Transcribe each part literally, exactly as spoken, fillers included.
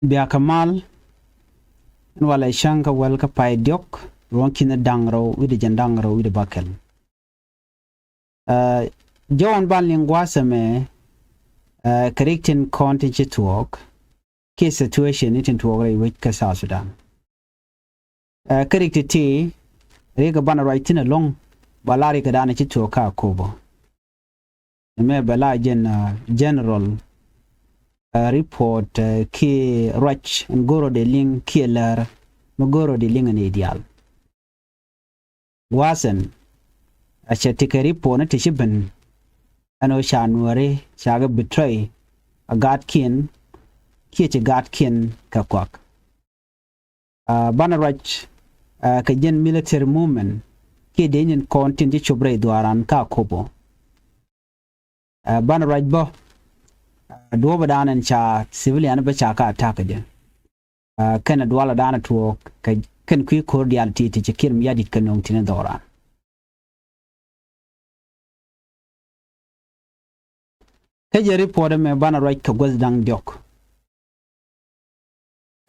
Bia kɛ mal. Ɛn walɛ cäŋ kä wäl kä pay diɔk, ruɔ̱n ki̱n da̱ŋ rɛw wi̱cdɛ jiɛn da̱ŋ rɛw wi̱cdɛ bäkɛl. Ɛ, jɔwän ban liŋ gua̱a̱th ɛmɛ, ɛ, kɛ rik tin kɔn tin ci tuɔɔk kiɛ situation ni tin tuɔɔk rɛy wec kä South Sudan. Ɛ, kä rik ti̱ti̱, rik banɛ ruac thi̱n ɛlɔ̱ŋ, ba la rik dan ci tuɔɔk kä Akobo. Mɛ bɛ la jɛn, ɛ, general, ɛ, report, ɛ, kiɛ ruac ɛn go̱r rɔ dee liŋ kiɛ lär mi go̱r rɔ dee liŋ ɛn i̱ diaal. Gua̱a̱th ɛn, a cɛ tekɛ report ni ti ci ben ɛn ɣöö ca Nuääri ca kɛ betray a gaatkiɛn kiɛ ci gaatkiɛn kɛ kuak. Ɛ, banɛ ruac, ɛ, kɛ jɛn military movement kiɛ dee nyin kɔn tin ci cop rɛy dhuaaran kä Akobo. Ɛ, banɛ ruac bä, ɛ, duɔ̱ɔ̱p dan ɛn ca civilian bä ca ka attack jɛ. Ɛ, kɛnɛ dualɛ dan tuɔɔk kɛ kɛn kui̱ ko̱r diaal ti ti ci Kiir Mayardit kɛ nööŋ tin in dhɔran. Kä jɛ report ɛmɛ banɛ ruac kɛ guäth da̱ŋ diɔk.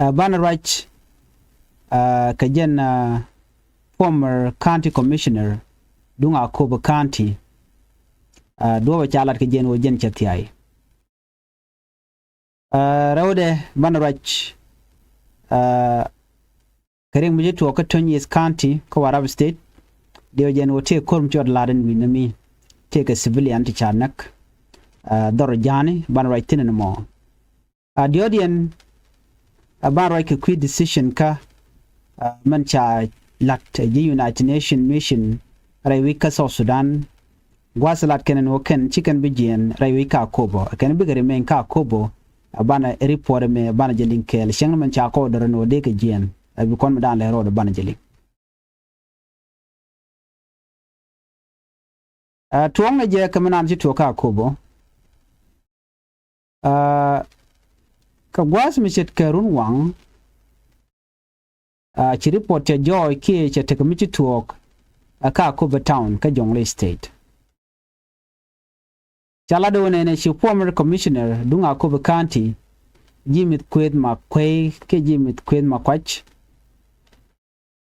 Ɛ, banɛ ruac, ɛ, kɛ jɛn, ɛ, former county commissioner duŋ Akobo County, ɛ, duɔ̱ɔ̱pɛ ca lat kɛ jɛn ɣöö jɛn cɛ thiay. Ɛ, rɛwdɛ banɛ ruac, ɛ, kɛ riŋ mi ci tuɔɔk kä Tonj East County kä Warrap State. Diɛw jɛn ɣöö tëë ko̱r mi ci ɣɔt la̱t ɛn wi̱i̱ nɛmi tëë kɛ civilian ti ca näk, ɛ, dhɔr ja̱a̱ni banɛ ruac thi̱n ɛn mɔ. A diɔ̱ɔ̱diɛn, a ban ruac kɛ kui̱ decision kä, a, mɛn ca la̱t ji̱ United Nation mission rɛy wec kä South Sudan. Gua̱a̱th lat kɛn ɛn ɣöö kɛn ci kɛn bi jiɛɛn rɛy wec kä Akobo. Kɛn bikɛ remain kä Akobo, a banɛ report ɛmɛ a banɛ jɛ liŋ kɛɛl cäŋ mɛn ca kɔɔdɔr ɛn ɣöö dee kɛ jiɛɛn. A bi kɔn mi daan lɛ rɔɔd a banɛ jɛ liŋ. Ɛ, tuɔ̱ŋnɛ jɛ kɛ mi naan ci tuɔɔk kä Akobo. Ɛ, kɛ gua̱a̱th mi ce̱tkɛ run waŋ, ɛ, ci report cɛ jɔɔc kiɛ cɛ tekɛ mi ci tuɔɔk, ɛ, kä Akobo town kä Jonglei State. Ca lat ɣöö nɛnɛ ci former commissioner duŋ Akobo County, Jimmy Kueth Makuey kiɛ Jimmy Kueth Makuac.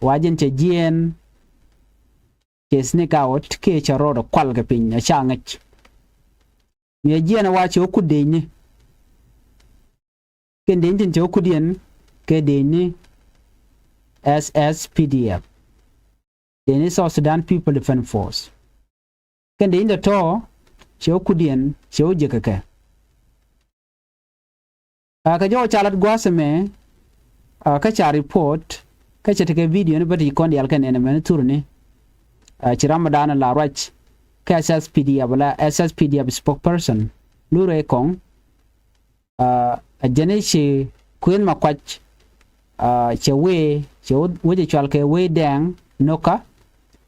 Wa jɛn cɛ jiɛɛn, cɛ sneak out kiɛ cɛ rɔɔdɛ kual kɛ piny, a ca ŋäc. Mi ɛ jiɛɛn ɛ wa cɛ wä kut dëëcni. Kɛn dëëcni tin cɛ wä kut yɛn kɛ dëëcni S S P D F, dëëcni South Sudan People Defense Force. Kɛn dëëcni tɔ̱tɔ̱ cɛ wä kut yɛn, cɛ wä jek kɛ kɛ. A, kä jɔw ca lat gua̱a̱th ɛmɛ, a, kä ca report, kä cɛ tekɛ video ni bä ti kɔn diaal kɛ nɛn ɛmɛn thurni. A, ci ram mi daanɛ la ruac kä S S P D F, la S S P D F spokesperson, Lurey Kong. A, a jɛn i̱ ci Kueth Makuac, a, cɛ wee, cɛ wec ɛ cual kɛ wee dɛŋ nokä,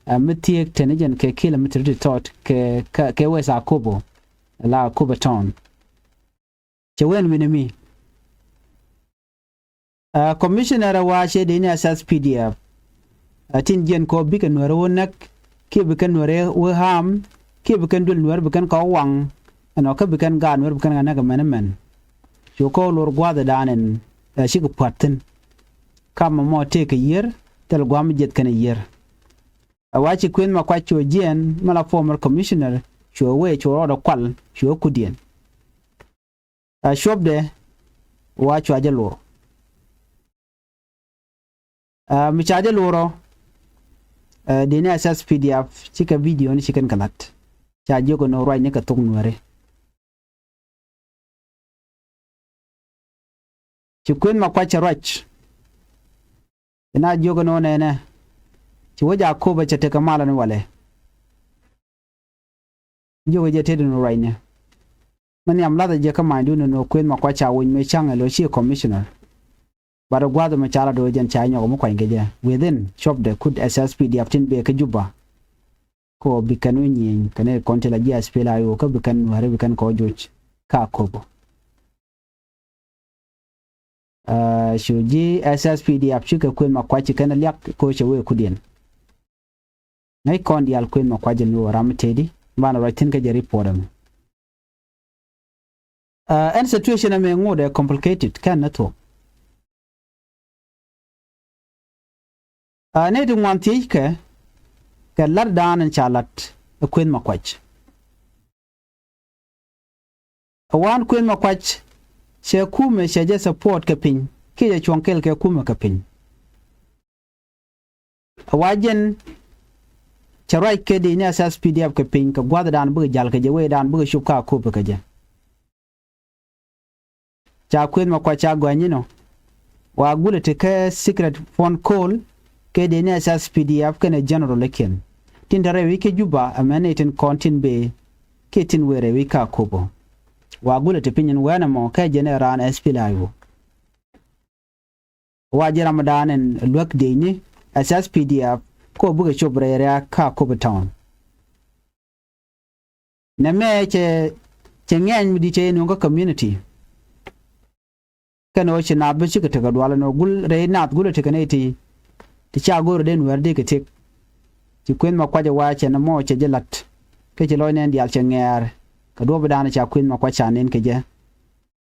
a, mi thiek teni jɛn kɛ kilometer ti tɔt kɛ, kɛ, kɛ West Akobo, la Akobo town. Cɛ wen wi̱ni mi. A, commissioner ɛ wa cɛ dee ni S S P D F. A, tin jiɛn kɔ bikɛ Nuäri wä näk, kiɛ bikɛ Nuäri wä harm, kiɛ bikɛ duël Nuäri bikɛ kɔ waŋ. Ɛnɔ kä bikɛ gaat Nuäri bikɛ kɛ näk mɛn mɛn. Cu kɔ lor gua̱a̱th dan ɛn, ɛ, cikɛ pua̱t thi̱n. Kamɛ mɔ tëëkɛ yiër, thil gua̱a̱m jiɛth kɛn yiër. A, wa ci Kueth Makuac cu jiɛn, mɛ la former commissioner, cu wee cu rɔɔdɛ kual, cu kudiɛn. A, cuɔpdɛ wa cua jɛ luɔr. A, mi ca jɛ luɔrɔ, a, dee ni S S P D F cikɛ video ni cikɛn kɛ la̱t. Ca jiök ɛn ɣöö ruacni kɛ thok Nuäri. Ci Kueth Makuac cɛ ruac. Ci na jiök ɛn ɣöö nɛnɛ, ci wec Akobo cɛ tekɛ mal ɛn walɛ. Jiök jɛ tëëd ɛn ɣöö ruacni. Mi nhiam la̱thɛ jɛ kä manydun ɛn ɣöö Kueth Makuac ca wec mëë ca̱ŋ ɛ lo̱ ci commissioner. Bat ɛ gua̱a̱th ɛmɛ ca lat ɣöö jɛn ca nyɔk ɛmɛ kuany kɛ jɛ. Within cuɔpdɛ kut S S P D F tin bëë kä Juba. Kɛ ɣöö bi kɛn wä nyieny kɛn ɛ kɔn ti la ji̱ S P L A I O kä bi kɛn Nuäri bi kɛn kɔ joc kä Akobo. A, cu ji̱ S S P D F cikɛ Kueth Makuac ci kɛn liak kɛ ɣöö cɛ wee kudiɛn. Ŋäc kɔn diaal Kueth Makuac ɛn ɣöö ram mi tëëdi banɛ ruac thi̱n kä jɛ report ɛmɛ. A, ɛn situation ɛmɛ ŋot ɛ complicated kɛn ni thuɔ̱k. Ɛ, nɛy ti ŋuan thiec kɛ kɛ lat dan in ca lat ɛ Kuëth Makuac. Ɛ wan Kuëth Makuac cɛ kumɛ cɛ jɛ support kɛ piny kiɛ cɛ cuɔ̱ŋ kɛl kɛ kumɛ kɛ piny. Ɛ wa jɛn cɛ ruac kɛ dec ni SSPDF kɛ piny kɛ gua̱thdan bikɛ jal kɛ jɛ, wecdan bikɛ cop ka Akobo kɛ jɛ. Ca Kuëth Makuac ca gɔ̱a̱ny inɔ. Wa gulɛ ti kɛ secret phone call kɛ dec ni SSPDF kɛnɛ general ikiɛn tin te rɛy wi̱c kä Juba, ɛmɛn ni tin kɔn tin bëë kiɛ tin wëë rɛy wi̱c kä Akobo. Wa gulɛ ti piny in wɛn ɛmɔ kɛ jɛn ɛ raan SPLA-IO. Wa ji̱ ramdan in luäk dec ni SSPDF kɔ bikɛ cop rɛy rɛ̈ɛ̈k kä Akobo town. Nɛmɛ cɛ, cɛ ŋɛny mi di̱t cɛ yɛ nuɔ̱ŋ kä community. Kɛn ɣöö ci naath bi cikɛ tekɛ dual ɛn ɣöö gul rɛy naath gulɛ tekɛ nɛy ti, ti ca go̱o̱r dee Nuɛɛr dee kɛ tëk. Ci Kuëth Makuac ɛ wa cɛ nɛmɔ cɛ jɛ la̱t. Kä ci lɔc nɛn diaal cɛ ŋɛɛr kɛ duɔ̱ɔ̱pidan ca Kuëth Makuac ca nen kɛ jɛ.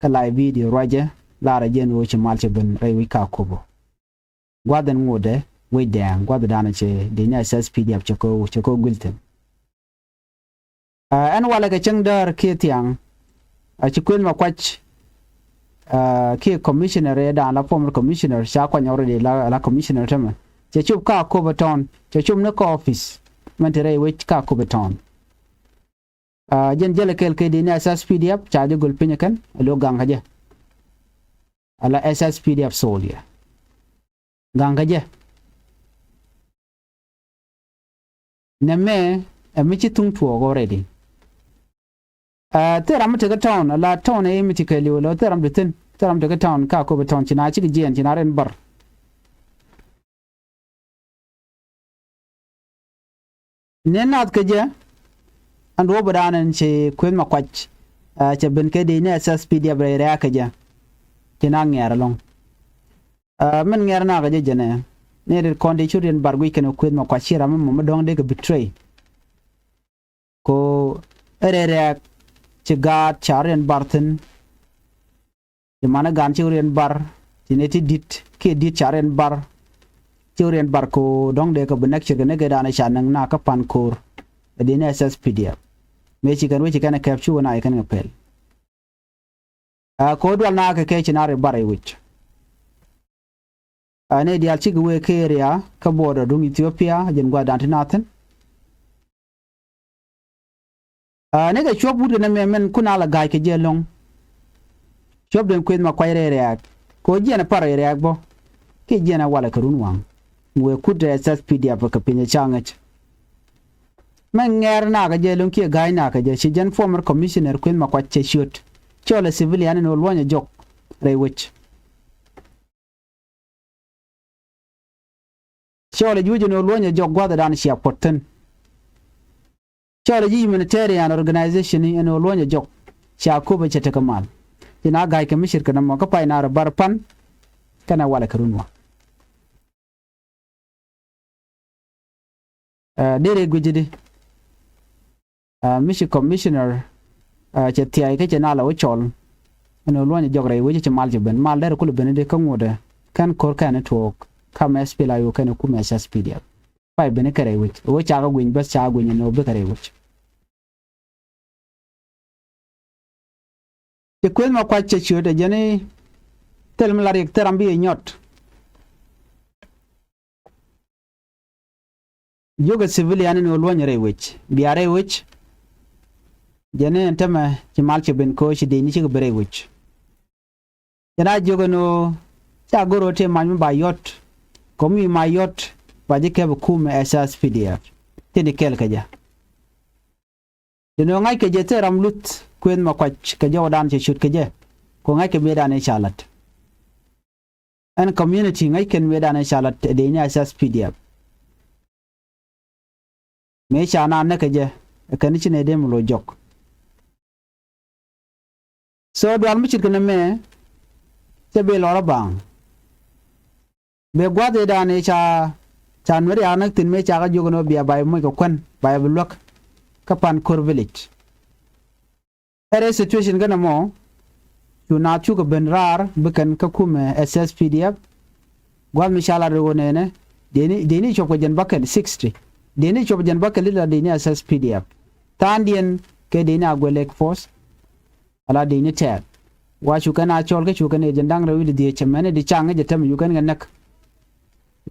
Kä live video ruacɛ, larɛ jɛn ɣöö ci mal cɛ ben rɛy wi̱c kä Akobo. Gua̱th ɛn ŋotdɛ wecdɛ gua̱thdan cɛ dec ni SSPDF cɛ kɛ, cɛ kɛ guil thi̱n. Ɛ, ɛn walɛ kɛ cäŋ däär kiɛ thiaŋ. Ɛ, ci Kuëth Makuac, ɛ, kiɛ commissioner ɛ dan la former commissioner ca kuany already la, la commissioner tämɛ. Cɛ cop kä Akobo town, cɛ cop ni kä office mɛn te rɛy wec kä Akobo town. Ɛ, jɛn jälɛ kɛl kɛ dec ni SSPDF ca jɛ göl piny ɛ kɛn ɛ lo̱k gaŋ kä jɛ. Ala SSPDF soldier gaŋ kä jɛ. Nɛmɛ ɛ mi ci thuŋ tuɔɔk already. Ɛ, thil ram mi tekɛ town, ala town ɛ mi ti kɛ liw, ala thil ram ti thi̱n, thil ram tekɛ town kä Akobo town, ci na cikɛ jiɛɛn, ci na rɛn bar. Ni naath kɛ jɛ, ɛn duɔ̱ɔ̱pidan ɛn ci Kuëth Makuac, ɛ, cɛ ben kɛ dec ni SSPDF rɛy rɛ̈ɛ̈k kɛ jɛ. Ci na ŋɛɛr ɛlɔ̱ŋ. Ɛ, min ŋɛɛr na kɛ jɛ jɛnɛ. Ni rit kɔn dec cu riɛn bar guic kɛn kɛ Kuëth Makuac ci ram mi mɔ mi dɔ̱ŋ dee kɛ betray. Ko ɛ rɛy rɛ̈ɛ̈k ci gaat ca riɛn bar thi̱n. Ci manɛ gan ci riɛn bar, ci nɛy ti di̱t kiɛ di̱t ca riɛn bar. Ci riɛn bar ko dɔ̱ŋ dee kɛ bi näk ce̱tkɛ ni kɛ dan ca näk na kä Pa̱n Ko̱o̱r. Ɛ dec ni SSPDF. Mëë ci kɛn wec ci kɛn ɛ kɛp cu wä na ci kɛn kɛ pɛl. Ɛ, ko dual na kɛ kɛ ci na ri bar rɛy wec. Ɛ, nɛy diaal cikɛ wee kɛ area kä border duŋ Ethiopia, jɛn gua̱dan ti na thi̱n. Ɛ, ni kɛ cuɔp wut kɛ nɛmɛ mɛn kun a la ga̱a̱c kɛ jɛ ɛlɔ̱ŋ. Cuɔp den Kuëth Makuac rɛy rɛ̈ɛ̈k. Kɛ ɣöö jiɛn ɛ par rɛy rɛ̈ɛ̈k bä. Kiɛ jiɛn ɛ walɛ kɛ run waŋ. Wëë kut rɛy SSPDF kɛ piny ɛ ca ŋäc. Mɛn ŋɛɛr na kɛ jɛ ɛlɔ̱ŋ kiɛ ga̱a̱c na kɛ jɛ ci jɛn former commissioner Kuëth Makuac cɛ ciöt. Cɔl ɛ civilian ɛn ɣöö luɔ̱nyɛ jɔk rɛy wec. Cɔɔlɛ juuc ɛn ɣöö luɔ̱nyɛ jɔk gua̱thdan cia puɔ̱t thi̱n. Cɔɔlɛ ji̱ humanitarian organization ni ɛn ɣöö luɔ̱nyɛ jɔk cia Akobo cɛ tekɛ mal. Ci na ga̱a̱c kɛ mi ce̱tkɛ nɔmɔ kä pay na rɔ bar pan kɛnɛ walɛ kɛ run wa. Ɛ, dee rɛy gui̱cdi. Ɛ, mi ci commissioner, ɛ, cɛ thia̱a̱c kä cɛ na la wä cɔl. Ɛn ɣöö luɔ̱nyɛ jɔk rɛy wec ci mal ci ben. Mal derɛ kulɛ ben di kä ŋotdɛ. Kɛn ko̱r kɛn tuɔɔk. Kam SPLA-IO kɛn kumɛ SSPDF. Pay ben kɛ rɛy wec. Ɣöö ca kɛ guiny bäth ca kɛ guiny ɛn ɣöö bikɛ rɛy wec. Ci Kuëth Makuac cɛ ciötdɛ jɛn i̱ thil mi la riɛk thil ram bi yɛ nyɔt. Jiökɛ civilian ni ɣöö luɔ̱nyɛ rɛy wec. Bia rɛy wec. Jɛn i̱ ɛn tämɛ ci mal cɛ ben ko̱ ci dec ni cikɛ bi rɛy wec. Jɛn a jiökɛ ni ɣöö ca go̱r ɣöö tëë mac mi ba yɔt. Kɔmi ma yɔt ba ji̱ kɛp ɛ kumɛ SSPDF. Tëë ni kɛl kɛ jɛ. Ti ni ɣöö ŋa̱ckɛ jɛ thil ram luth Kuëth Makuac kɛ jɔwdan cɛ ciöt kɛ jɛ. Kɛ ŋa̱ckɛ mëëdan i̱ ca la̱t. Ɛn community ŋäc kɛn mëëdan ɛ ca la̱t ɛ dec ni SSPDF. Mëë ca naan näk kɛ jɛ ɛ kɛn ci nɛy dee mi lo̱c jɔk. So dual mi ce̱tkɛ nɛmɛ cɛ bi lɔr a baaŋ. Bɛ gua̱th ëëdan ëë ca, ca nuɛt yak näk thi̱n mëë ca kɛ jiök ɛn ɣöö bia ba yɛ moc kɛ kuän ba yɛ bi luäk kä Pa̱n Ko̱r village. Ɛ rɛy situation kä nɔmɔ cu naath cukɛ ben raar bi kɛn kä kumɛ SSPDF. Gua̱th mi ca lat ri ɣöö nɛnɛ Dëëcni, dëëcni cuɔp kɛ jɛn bäkɛl, sixty. Dëëcni cuɔp jɛn bäkɛl i̱ la dëëcni S S P D F. Tha̱a̱ŋdiɛn kɛ dëëcni Aguelek Force. Ala dëëcni tɛɛr. Wa cu kɛn a cɔl kä cu kɛn ɛ jɛn da̱ŋ rɛw wi̱cdɛ dhieec cɛ mɛn i̱ di ca̱ŋ i̱ jɛ tämɛ cu kɛn kɛ näk.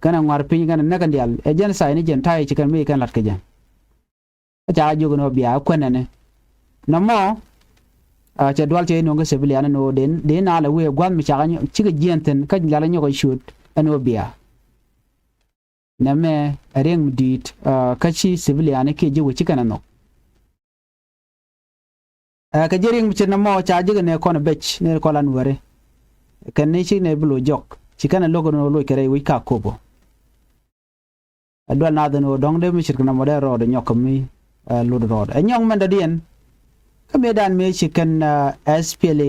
Kɛn ɛ ŋua̱r piny kɛn ɛ näk kɛn diaal. Ɛ jɛn tha̱a̱ŋ ni jɛn ta̱a̱ i̱ ci kɛn mi kɛn la̱t kɛ jɛ. Kä ca jiök ni ɣöö bia kuɛn ɛn ɛ nɔmɔ. Cɛ dual cɛ inɔŋ kä civilian ɛn ɣöö den den naalɛ wëë gua̱th mi cakɛ cikɛ jiɛn thi̱n kä lalɛ nyɔk ɛ ciöt ɛn ɣöö bia. Nɛmɛ ɛ riɛŋ mi di̱i̱t kä ci civilian kiɛ ji̱ wec ci kɛn ɛ nhɔk. Ɛ kɛ ji̱ riɛŋ mi ce̱t nɔmɔ ca ji̱k ɛ nɛ kɔn ɛ bec nɛ kɔn an weri. Kɛn ni ci nɛ bi loc jɔk ci kɛn ɛ lo̱k ɛn ɣöö loc kɛ rɛy wec ka kopo. Ɛ dual nath ɛn ɣöö dɔ̱ŋ dee mi ce̱tkɛ nɔmɔ dee rɔɔdɛ nyɔk kɛ mi ɛ lot rɔɔdɛ ɛ nyɔk mɛn dɔ̱diɛn. Kä mëëdan mëë ci kɛn ɛ S P L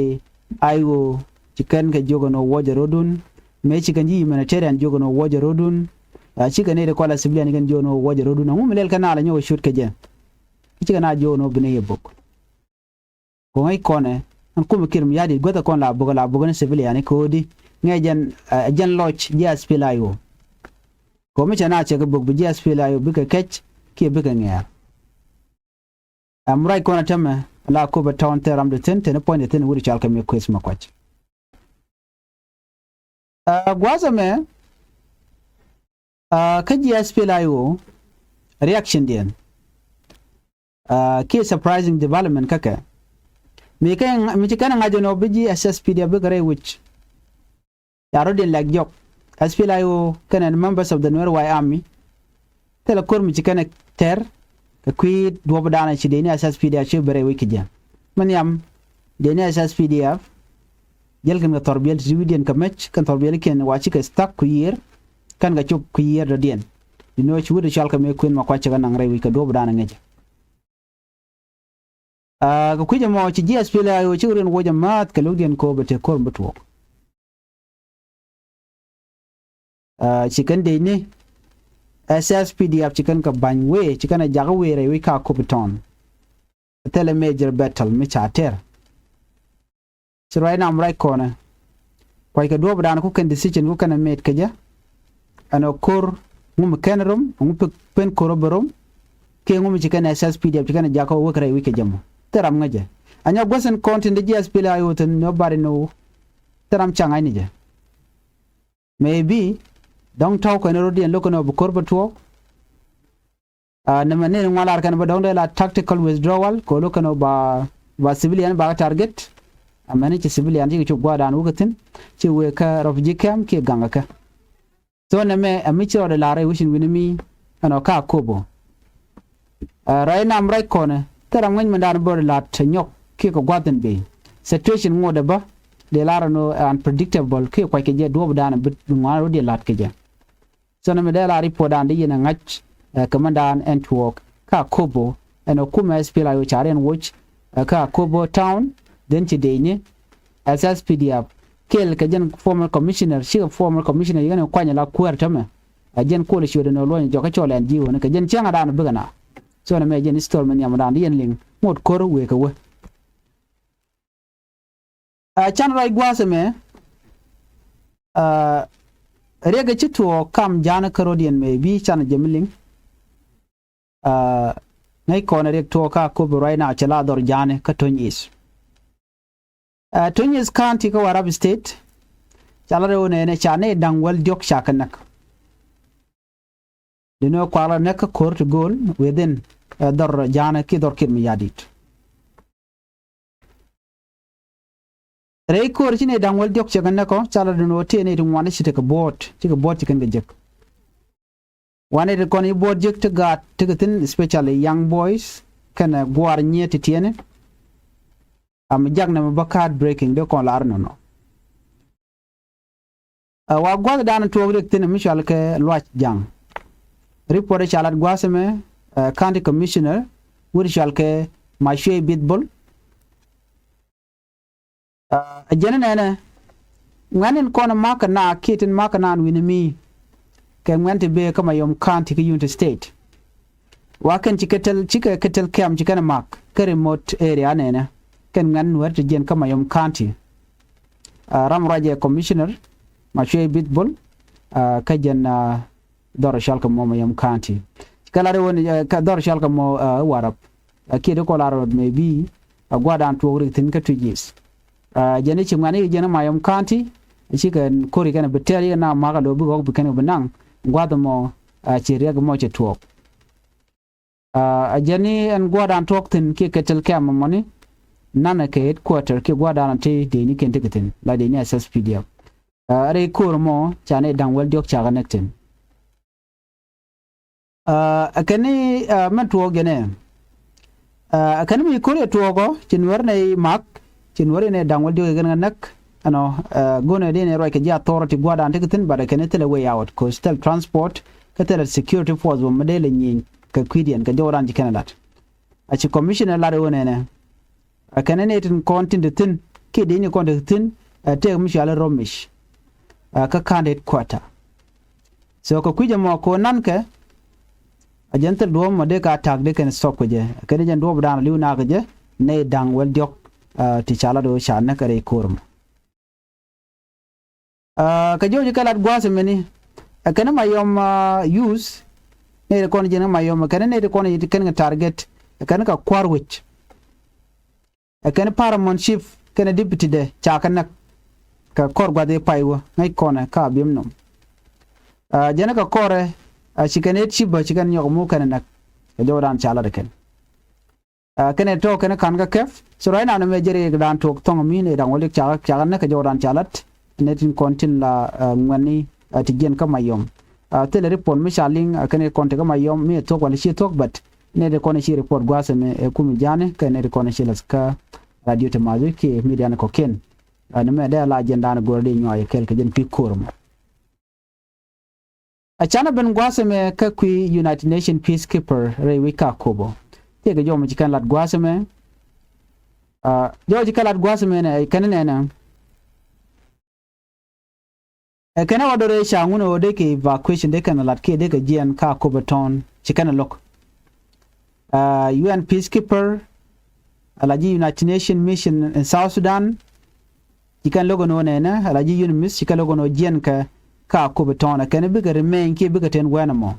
A I O ci kɛn kɛ jiök ɛn ɣöö wuɔcɛ rɔ̱dun. Mëë ci kɛn ji̱ humanitarian jiök ɛn ɣöö wuɔcɛ rɔ̱dun. Ɛ cikɛ nɛy ti kɔn la civilian kɛn jiök ɛn ɣöö wuɔcɛ rɔ̱dun ɛŋu mi lɛl kɛn naalɛ nyɔk ɛ ciöt kɛ jɛ. Cikɛ na jiök ɛn ɣöö bi ni yɛ bok. Kɛ ŋäc kɔnɛ ɛn kumɛ Kiir Mayardit guäthɛ kɔn la bok la bok ni civilian kɛ ɣöö di ŋɛ jɛn ɛ jɛn lɔc ji̱ S P L A I O. Kɛ ɣöö mi cɛ na cɛ kɛ bok bi ji̱ S P L A I O bikɛ kɛc kiɛ bikɛ ŋɛɛr. Ɛm ruac kɔn ɛ tämɛ la Akobo town thil ram di thi̱n teni puɔ̱nydɛ thi̱n wut cɔal kɛ mi kueth ma kuac. Ɛ gua̱a̱th ɛmɛ ɛ kä ji̱ S P L A I O reaction diɛn. Ɛ kiɛ surprising development kä kɛ mi kɛ mi ci kɛn ŋa̱c ɛn ɔ bi ji̱ S S P D F bikɛ rɛy wi̱c. Ca rɔ̱diɛn lɛk jɔk S P L A I O kɛnɛ members of the Nuer White Army. Thilɛ ko̱r mi ci kɛn ɛ tɛr kɛ kui̱ duɔ̱pdan ci dee ni S S P D F ci bi rɛy wec kɛ jɛ. Mi nhiam dee ni S S P D F. Jiɛl kɛn kɛ thɔr biɛl ti wi̱cdiɛn kɛ mec kɛn thɔr biɛl kiɛn wa cikɛ thak kui̱ yiër. Kɛn kɛ cop kui̱ yiër dɔ̱diɛn. Di ni wä ci wut ɛ cɔal kɛ mëë kuën ma kuac cikɛ naŋ rɛy wec kɛ duɔ̱pdan ɛ ŋäcɛ. Aa kɛ kui̱c ɛmɔ ci ji̱ S P L A I O cikɛ riɛn woc ɛmääth kɛ lo̱kdiɛn ko̱o̱p ɛ tëë ko̱r mi bi tuɔɔk. Aa ci kɛn dec ni S S P D F ci kɛn kɛ ba̱ny wëë ci kɛn ɛ jakä wëë rɛy wec ka Akobo town. Thilɛ major battle mi ca tɛr. Ci ruac nam ruac kɔnɛ. Kuackɛ duɔ̱ɔ̱pdan ku kɛn decision ku kɛn ɛ made kɛ jɛ. Ɛn ɔ ko̱r ŋu mi kɛn rom ŋu pen ko̱r ɔ bɛ rom. Kiɛ ŋu mi ci kɛn S S P D F ci kɛn ɛ jakä wek rɛy wi̱c kɛ jɛ mɔ thil ram ŋäcɛ. Anyɔ guäth in kɔn tin di ji̱ S P L A I O thin nobody know. Thil ram ca ŋa̱c ni jɛ. Maybe dɔ̱ŋ tɔ̱w kɛn rot yɛn lo̱k kɛn ɔ bi ko̱r bɛ tuɔɔk. Aa nɛmɛ ni ŋuan lar kɛn bä dɔ̱ŋ dee la tactical withdrawal kɛ lo̱k kɛn ba ba civilian ba target. Amɛni ci civilian ci kɛ cop gua̱a̱dan wä kɛ thi̱n ci wëë kä refugee camp kiɛ gaŋ kɛ. So nɛmɛ ɛ mi ci rɔɔdɛ lar rɛy wecin wi̱ni mi ɛn ɔ ka Akobo. Aa ruac nam ruac kɔnɛ thil ram ŋäc mɛndan bä rɔɔdɛ lar te nyɔk kiɛ kɛ gua̱th in bëë situation ŋotdɛ bä. Dee lar ɛn ɔ unpredictable kiɛ kuac kɛ jɛ duɔ̱ɔ̱pdan bi ŋuan rɔɔdɛ lar kɛ jɛ. Thilɛ mi dee la report dan di yɛn ɛ ŋa̱c ɛ kɛ mɛndan ɛn tuɔɔk ka Akobo ɛn ɛ kumɛ S P L A I O ca riɛn woc ɛ ka Akobo town. Then ci dec ni S S P D F kɛl kɛ jɛn former commissioner cikɛ former commissioner yɛn ɛ kuany la kuäär tämɛ. Ɛ jɛn kuɔl ciöt ɛn ɛ luɔny jɔkä cɔl ɛn ji̱ ɣöö ni kɛ jɛn cäŋɛ dan bikɛ na. So nɛ mɛ jɛn history mi nhiam dan di yɛn liŋ ŋot ko̱r wëë kɛ wä. Aa can ruac gua̱a̱th ɛmɛ. Aa riɛk ɛ ci tuɔɔk kam ja̱a̱n kä rɔ̱diɛn mëë bi can jɛ mi liŋ. Aa ŋäc kɔn ɛ riɛk tuɔɔk ka Akobo ruac na cɛ la dhɔr ja̱a̱n kä Tony East. Aa Tony East County kä Warrap State. Ca la rɛw nɛɛnɛ ca nɛy da̱ŋ wäl diɔ̱k ca kɛ näk. Di ni wä kual rɔ näk kä ko̱r ti go̱o̱l within ɛ dhɔr ja̱a̱n ki dhɔr Kiir Mayardit. Rɛy ko̱r ci nɛy da̱ŋ wäl diɔ̱k cɛ kɛ näk ɔ ca la di ni wä tëë nɛy ti ŋuan ci tekɛ buɔ̱ɔ̱t cikɛ buɔ̱ɔ̱t ci kɛn kɛ jek. Wanɛ ti kɔn i̱ buɔ̱ɔ̱t jek ti gaat tekɛ thi̱n especially young boys kɛnɛ gua̱a̱r nyiet ti tiɛni. Am jak nɛmɛ bä ka̱a̱t breaking dee kɔn lar nɔnɔ. Ɛ wa gua̱thdan tuɔɔk riɛk thi̱n mi cɔal kɛ Luac Ja̱ŋ. Report ca lat gua̱a̱th ɛmɛ ɛ county commissioner wut cɔal kɛ Macuei Bith Bol. Ɛ jɛn nɛnɛ ŋuɛ̈n in kɔn ma̱k kɛ naath kiɛ tin ma̱k kɛ naath wi̱ni mi kɛ ŋuɛ̈n ti bëë kä Mayom County kä Unity State. Wa kɛn ci kɛ tɛl cikɛ kɛ tɛl kɛm ci kɛn ɛ mak kä remote area nɛnɛ kɛn ŋuɛ̈n nuäär ti jiɛn kä Mayom County. Aa ram ruacɛ commissioner Macuei Bith Bol. Aa kä jɛn aa dhɔr cɔal kɛ mɔ Mayom County. Kɛ lat ɣöö ni, eh, kɛ dhɔr cɔal kɛ mɔ, eh, Warap. Eh, kiɛ di kɔn lar ɣöö maybe, eh, gua̱a̱thdan tuɔɔk rik thi̱n kä Twic East. Eh, jɛn i̱ ci ŋuɛ̈tni jɛn i̱ Mayom County, cikɛ ko̱ri kɛn bi tɛr i̱ na ma̱a̱k a lo̱ bi ɣɔ̱k bi kɛn bi naŋ gua̱a̱th ɛmɔ, eh, ci riɛk ɛmɔ cɛ tuɔɔk. Ah, ɛ jɛn ni ɛn gua̱a̱thdan tuɔɔk thi̱n kiɛ kɛ tɛl kɛm ɛmɔni, nanɛ kɛ headquarter kiɛ gua̱a̱thdan ti dee ni kɛn tekɛ thi̱n la dee ni S S P D F. Ah, rɛy ko̱r ɛmɔ ca ni da̱ŋ wäl diɔ̱k cakɛ näk thi̱n. Ah, ɛ kɛn ni, ah, mɛn tuɔɔk jɛn ɛ. Ah, ɛ kɛn ni mi ko̱r yɛ tuɔɔkɔ ci nuäär nɛy mak, ci nuäär yɛ nɛy da̱ŋ wäl diɔ̱k yɛ kɛn kɛ näk. Ɛnɔ, eh, go̱nɛ dee ni ruac kɛ ji̱ authority gua̱a̱thdan tekɛ thi̱n, but ɛ kɛn ni thilɛ way out, 'cause thil transport kä thilɛ security force wä mi dee lɛ nyieny kɛ kui̱diɛn kɛ jɔwdan ci kɛn ɛ lat. A ci commissioner lat ɣöö nɛnɛ, ɛ kɛn ni tin kɔn tin te thi̱n kiɛ dee ni kɔn te thi̱n, ɛ tëëk mi cɔal i̱ Romish, ɛ kä county headquarter. So kɛ kui̱c ɛmɔ kɛ ɣöö nankɛ, a jɛn thil duɔ̱ɔ̱p mɔ dee ka ta̱k dee kɛn stop kɛ jɛ, ɛ kɛn ni jɛn duɔ̱ɔ̱pdan li̱w nakä jɛ nɛy da̱ŋ wäl diɔ̱k, ɛ ti ca lat ɣöö ca näk kɛ rɛy ko̱r ɛmɔ. Ah, kɛ jɔw ci kɛ lat gua̱a̱th ɛmɛni, ɛ kɛn ni Mayom, ah, youth, nɛy ti kɔn ji̱n kä Mayom, ɛ kɛn ni nɛy ti kɔn ji̱ kɛn kɛ target, ɛ kɛn ni kɛ kua̱r wec. Ɛ kɛn ni paramount chief kɛnɛ deputy dɛ ca kɛ näk kɛ kɔr gua̱th i̱ pay wä ŋäc kɔnɛ kä Abiemnom. Ah, jɛn kɛ kɔrɛ, ah, ci kɛn i̱ chief bä ci kɛn nyɔk muk kɛn näk kɛ jɔwdan ca lat ɛ kɛn. Ah, kɛnɛ tɔ̱ kɛnɛ ka̱n kä kɛp. So right now nɛmɛ jɛ riɛkdan tuɔɔk thɔ̱ŋ mi nɛy da̱ŋ wäl diɔ̱k cakɛ, cakɛ näk kɛ jɔwdan ca lat. Nɛy tin kɔn tin la, ah, ŋuɛ̈tni, ah, ti jiɛn kä Mayom. Ah, thilɛ report mi ca liŋ, ah, kɛnɛ kɔn ti kä Mayom mi ɛ thuɔ̱k walɛ ci thuɔ̱k, but nɛy ti kɔn ci report gua̱a̱th ɛmɛ ɛ kum ja̱a̱ni kɛ nɛy ti kɔn ci la̱th kä radio ti ma̱th kiɛ mediani kɔ̱kiɛn. Ah, nɛmɛ dee la jɛndan go̱r di nyuac kɛɛl kɛ jɛn kui̱ ko̱r ɛmɔ. A canɛ ben gua̱a̱th ɛmɛ kä kui̱ United Nations peacekeeper rɛy wec kä Akobo. Tëëkɛ jɔw mi ci kɛn lat gua̱a̱th ɛmɛ. Ah, jɔw ci kɛn lat gua̱a̱th ɛmɛ nɛ, kɛn nɛnɛ. Ɛ kɛn ɛ wä dɔrɛ ca ŋun ɛ wä dee kɛ evacuation dee kɛn lat kiɛ dee kɛ jiɛn kä Akobo town ci kɛn ɛ lo̱k. Ah, U N peacekeeper, ala ji̱ United Nations mission in South Sudan, ci kɛn lo̱k ɛn ɣöö nɛnɛ, ala ji̱ UNMISS, ci kɛn lo̱k ɛn ɣöö jiɛn kɛ kä Akobo town, ɛ kɛn bikɛ remain kiɛ bikɛ ten wɛn ɛmɔ.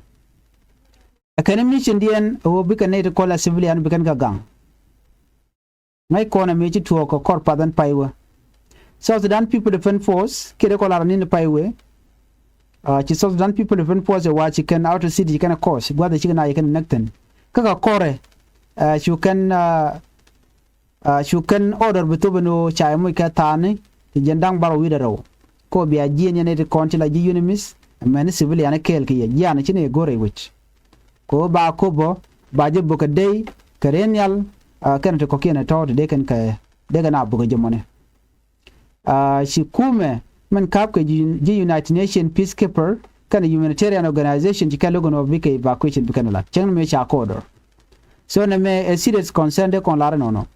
Ɛ kɛn mission diɛn ɛ ɣöö bikɛ nɛy ti kɔl a civilian bikɛn kɛ gaŋ. Ŋäc kɔn ɛ mëë ci tuɔɔk kɛ kɔr path ɛn pay wä. South Sudan People Defense Force kiɛ dee kɔn lar ni pay wä. Ah, ci South Sudan People Defense Force ɛ wa ci kɛn outer city ci kɛn ɛ kɔs gua̱th ɛ ci kɛn a ci kɛn ɛ näk thi̱n. Kä kɛ kɔrɛ, ah, cu kɛn, ah, ah, cu kɛn order bi thop ɛn ɣöö ca ɛ moc kɛ tha̱a̱ni ti jiɛn da̱ŋ bärɔw wi̱cdɛ rɛw. Kɔ bia jiɛn yɛn ɛ ti kɔn ti la ji̱ UNMISS, mɛn civilian kɛɛl kɛ yɛ jian ci ni go̱r ɛ wec. Kɛ ɣöö ba Akobo, ba jɛ bukɛ dey kɛ rɛy nhial, ah, kɛn ti kɔ̱kiɛn ɛ tɔ̱ ti dee kɛn kɛ, dee kɛn a bukɛ jɛ mɔni. Ah, ci kumɛ min ka̱pkɛ ji̱, ji̱ United Nations peacekeeper kɛnɛ humanitarian organization ci kɛ lo̱k ɛn ɣöö bikɛ evacuation bikɛn lat. Cäŋ ni mëë ca kɛ order. So nɛmɛ ɛ serious concern dee kɔn lar ɛnɔnɔ.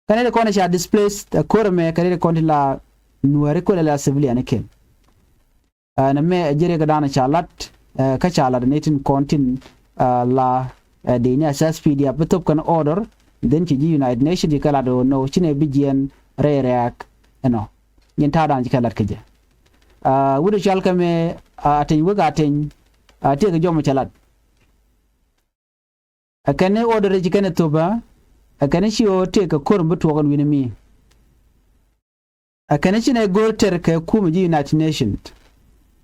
Kɛn ɛ dee kɔn ca displaced, ɛ ko̱r ɛmɛ kɛn ɛ dee kɔn ti la nuääri kulɛ la civilian kɛn. Ah, nɛmɛ ɛ ji̱ riɛkdan ca lat, eh, kä ca lat ni tin kɔn tin, ah, la, eh, dee ni SSPDF bi thop kɛn order, then ci ji̱ United Nations ci kɛ lat ɣöö nɔ, ci nɛ bi jiɛn rɛy rɛɛk ɛnɔ. Nyin ta̱a̱dan ci kɛ lat kä jɛ. Ah, wut ɛ cɔal kɛ mɛ, ah, Ateny Wek Ateny, ah, tëëkɛ jɔmɔ cɛ lat. Ɛ kɛn ni order ci kɛn ɛ thop, ɛ kɛn ci ɣöö tëëkɛ ko̱r mi bi tuɔɔk ɛn wi̱ni mi. Ɛ kɛn ci nɛ go̱o̱r tɛr kɛ kumɛ ji̱ United Nations.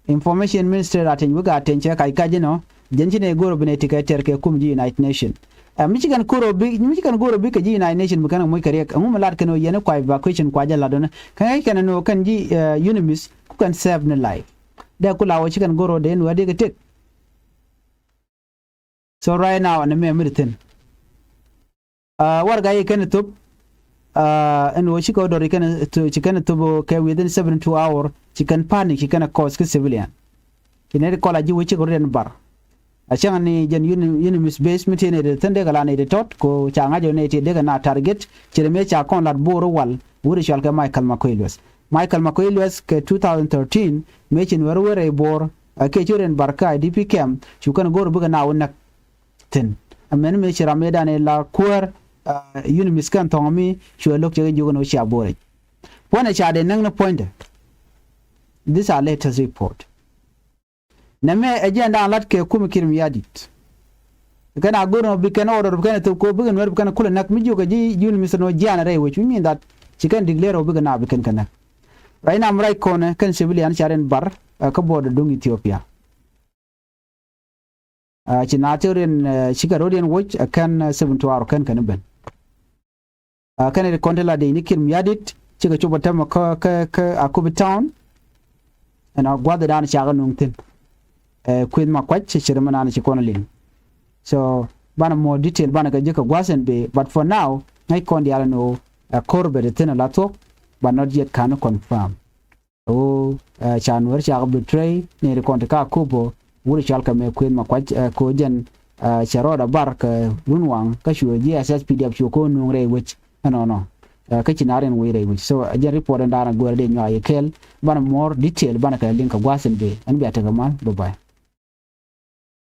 Information Minister Ateny Wek Ateny cɛ kac kac inɔ, jɛn ci nɛ go̱o̱r bi nɛ ti kɛ tɛr kɛ kumɛ ji̱ United Nations. Ɛ mi ci kɛn ko̱r ɔ bi, mi ci kɛn go̱o̱r ɔ bi kɛ ji̱ United Nations bi kɛn ɛ moc kɛ riɛk, ɛŋu mi lat kɛn ɔ yɛn ɛ kua evacuation kua jɛ lat ɔnɛ. Kɛn ɛ kɛn ɛ nɔ kɛn ji̱, eh, UNMISS ku kɛn save ni life. Dee ku la wä ci kɛn go̱o̱r ɔ dee nuɛ dee kɛ tëk. So right now ɛn mɛ mi di thi̱n. Ah, warɛga ci kɛn thop, ah, ɛn ɣöö cikɛ order ci kɛn thop, ci kɛn thop kɛ within seventy two hour, ci kɛn panic, ci kɛn cause kä civilian. Ci nɛy ti kɔl a ji̱ wec cikɛ rut ɛn bar. A cäŋ ni jɛn uni-, UNMISS base mi tëë nɛy ti thi̱n dee kɛ la nɛy ti tɔt, ko ca ŋa̱c ɔ nɛy ti dee kɛ na target, ci rɛ mëë ca kɔn lat Bor wal, wut cɔal kɛ Michael Makuei Lueth. Michael Makuei Lueth kɛ two thousand thirteen, mëë ci nuɛr wä rɛy Bor, a kiɛ ci rɛn bar kä IDP camp, cu kɛn go̱o̱r bikɛ na wä näk thi̱n. Amäni mëë ci ram mëëdan ɛ la kuäär, ah, UNMISS kɛn thɔ̱ŋ mi cuɛ lo̱k cɛ kɛ jiök ɛn ɣöö cia Bor rɛc. Puɔ̱nɛ ca dee näk ni puɔ̱nydɛ. These are latest report. Nɛmɛ ɛ jiɛn da̱a̱n lat kɛ kumɛ Kiir Mayardit. Kɛn a go̱r nɔ bi kɛn order bi kɛn thok ko bikɛ Nuɛr bi kɛn kulɛ näk mi jiök kɛ ji̱ ji̱ UNMISS nɔ jianɛ rɛy wec, which mean that ci kɛn declare ɔ bikɛ na bi kɛn kɛ näk. Right now mi right kɔnɛ kɛn civilian ca rin bar kä border duŋ Ethiopia. Ci na ti rin cikɛ road yɛn woc ɛ kɛn seven to hour kɛn kɛn ben. Kɛn ri kɔn ti la dee ni Kiir Mayardit cikɛ cop a tɛmɛ kä kä kä Akobo town. Ɛn a gua̱th dan cakɛ nuŋ thin. Kueth Makuac ci cir mi nan ci kɔn liŋ. So banɛ more detail banɛ kɛ jek kɛ gua̱th ɛn bee, but for now ŋäc kɔn diaal ɛn ɣöö ɛ ko̱r bɛ ti thin a la thuɔ̱k, but not yet can confirm. Ɣöö ca Nuɛr cakɛ betray ni ri kɔn ti ka Akobo wut cɔal kɛ mɛ Kueth Makuac ɛ ko̱ jɛn cɛ rɔɔdɛ bar kɛ run waŋ kä cuɛ ji̱ S S P D F cuɛ ko̱ nuŋ rɛy wec ɛnɔnɔ. Kä ci na rin wec rɛy wec. So ɛ jɛn report ɛn da̱a̱n a guɛɛr dee nyuak yɛ kɛɛl banɛ more detail banɛ kɛ liŋ kɛ gua̱th ɛn bee. Ɛn bia tekɛ mal, bye bye.